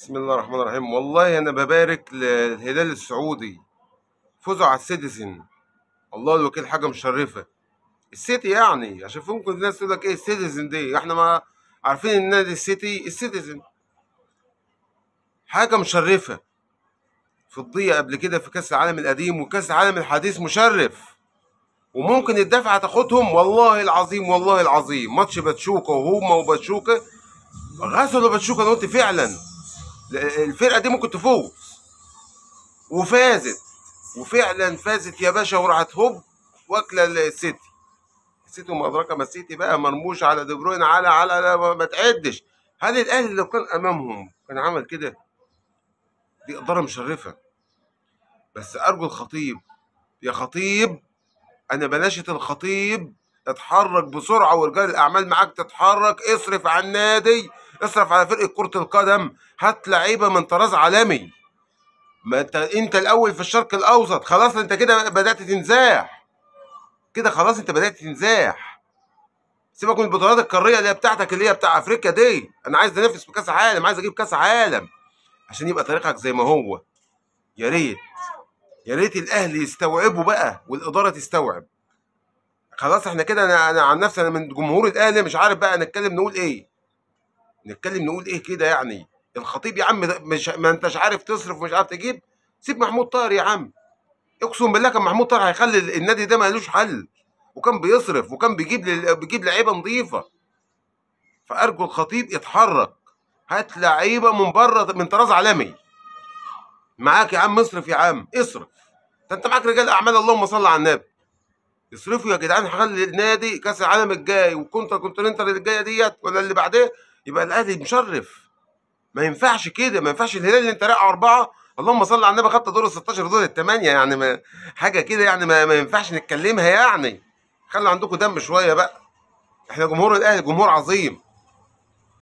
بسم الله الرحمن الرحيم. والله انا ببارك للهلال السعودي، فوزوا على السيتيزن، الله الوكيل حاجة مشرفة. السيتي يعني، عشان ممكن الناس تقول لك ايه السيتيزن دي، احنا ما عارفين النادي السيتي، السيتيزن حاجة مشرفة. فضية قبل كده في كاس العالم القديم وكاس العالم الحديث مشرف، وممكن الدفعة تاخدهم والله العظيم، والله العظيم. ماتش باتشوكا وهما وباتشوكا غسلوا باتشوكا، انا قلت فعلا الفرقة دي ممكن تفوز، وفازت، وفعلا فازت يا باشا، وراحت هوب واكله السيتي. السيتي وما ادراك ما السيتي بقى، مرموش على دي بروين على على على ما تعدش. هل الاهلي لو كان امامهم كان عمل كده؟ دي ادارة مشرفة. بس ارجو الخطيب، يا خطيب انا بلاشة الخطيب، اتحرك بسرعة ورجال الاعمال معاك تتحرك، اصرف على النادي، اصرف على فرقه كره القدم، هات لعيبة من طراز عالمي. ما انت الاول في الشرق الاوسط، خلاص انت كده بدات تنزاح، كده خلاص انت بدات تنزاح. سيبك من البطولات القارية اللي هي بتاعتك، اللي هي بتاع افريقيا دي، انا عايز انافس في كاس عالم، عايز اجيب كاس عالم عشان يبقى تاريخك زي ما هو. يا ريت يا ريت الاهلي يستوعبوا بقى، والادارة تستوعب. خلاص احنا كده، انا عن نفسي انا من جمهور الاهلي مش عارف بقى نتكلم نقول ايه، نتكلم نقول ايه كده يعني. الخطيب يا عم مش ما انتش عارف تصرف ومش عارف تجيب، سيب محمود طاهر يا عم. اقسم بالله كان محمود طاهر هيخلي النادي ده مالوش حل، وكان بيصرف وكان بيجيب لعيبة نظيفة. فارجو الخطيب يتحرك، هات لعيبة من بره من طراز عالمي. معاك يا عم، اصرف يا عم، اصرف. ده انت معاك رجال اعمال، اللهم صل على النبي. اصرفوا يا جدعان، خلي النادي كاس العالم الجاي والكونتر كونتيننتال اللي الجاية ديت ولا اللي بعديه يبقى الاهلي مشرف. ما ينفعش كده، ما ينفعش الهلال اللي انت راقع 4، اللهم صل على النبي، خدت دور ال 16 دور الثمانية، يعني ما حاجة كده يعني، ما ينفعش نتكلمها يعني. خلوا عندكم دم شوية بقى، احنا جمهور الاهلي جمهور عظيم.